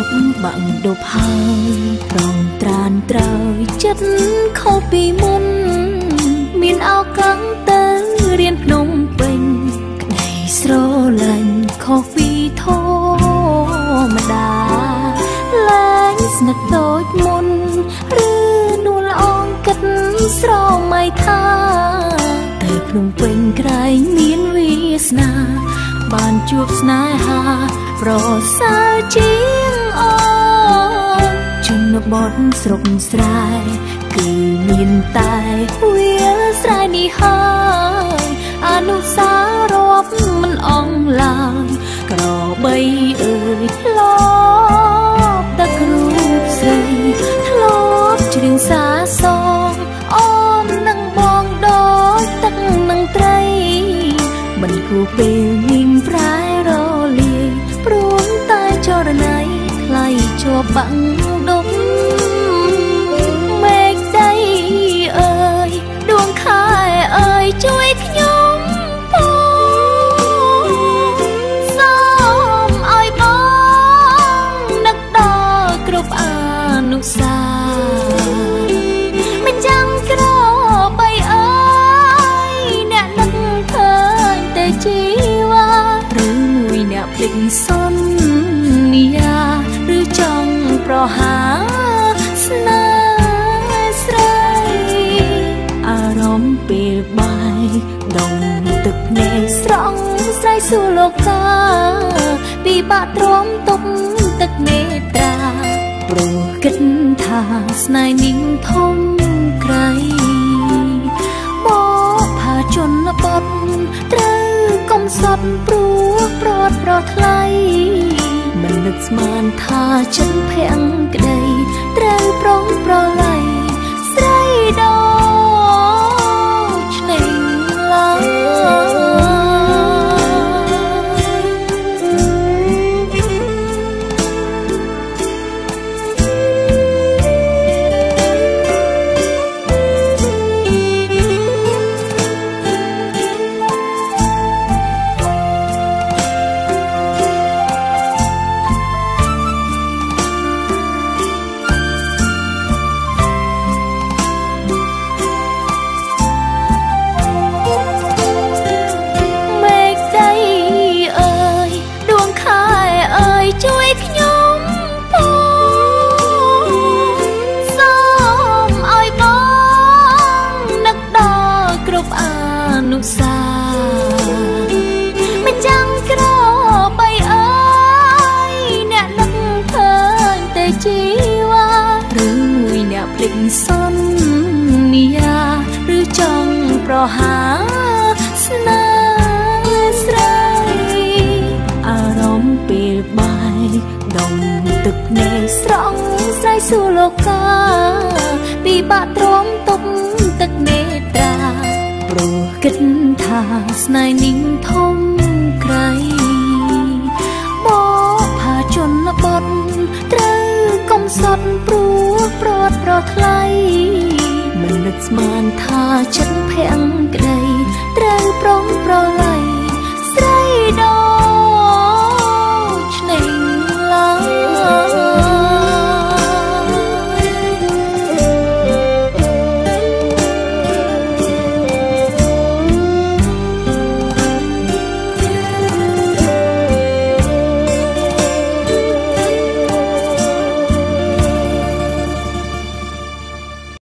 ប់បាក់ដប់ហើយត្រង់ត្រានត្រើយចិត្តខុសពីមុនមានឱកាសទៅរៀនភ្នំពេញក្តីស្រឡាញ់ខុសពីធម្មតាលែងស្និទ្ធដូចមុនឬនួលអងគិតស្រមៃថាទៅភ្នំពេញក្រែងមានវាសនាបានជួបស្នេហាប្រសើរជាងអូនជនបទស្រុកស្រែគឺមានតែវាលស្រែនេះហើយអនុសាររាប់មិនអងឡើយក្របីអើយធ្លាប់តែគ្រូស្រីធ្លាប់ច្រៀងសាសងអូននឹងបងដូចទឹកនឹងត្រីមិនគួរពេលញប្រែរលាយព្រមតែចរណៃថ្លៃជាប់បាក់ដុំមេឃដីអើយដួងខែអើយជួយខ្ញុំផងសូមឲ្យបងនឹកដល់គ្រប់អនុសាមិនចាំក្របីអើយអ្នកនឹកឃើញតែជីវ៉ាឬមួយអ្នកភ្លេចសន្យាឬចង់ប្រហាស្នេហ៍ស្រីអារម្មណ៍ពេលបាយដងទឹកភ្នែកស្រង់ស្រ័យសួរលោកតាពីបាក់ទ្រាំទុកទឹកមេត្រាព្រោះគិតថាស្នេហ៍នេះធំក្រៃបោផាជនបទត្រូវកំសត់ព្រោះប្រត់ប្រថ្លៃមិននឹកស្មានថាចិត្តភាំងក្តីត្រូវប្រុងប្រឡ័យស្រីដូចនេះឡើយជួយខ្ញុំផងសូមឲ្យបងនឹកដល់គ្រប់អនុសាមិនចាំក្របីអើយអ្នកនឹកឃើញតែជីវ៉ាឬមួយអ្នកភ្លេចសន្យាឬចង់ប្រហាស្នេហ៍ស្រីអារម្មណ៍ពេលបាយដងទឹកភ្នែកស្រង់ស្រ័យសួរលោកកាពីបាក់ទ្រាំទុកទឹកមេត្រាព្រោះគិតថាស្នេហ៍នេះធំក្រៃបោផាជនបទត្រូវកំសត់ព្រោះប្រត់ប្រថ្លៃមិននឹកស្មានថាចិត្តភាំងក្តីត្រូវប្រុងប្រឡ័យស្រីដ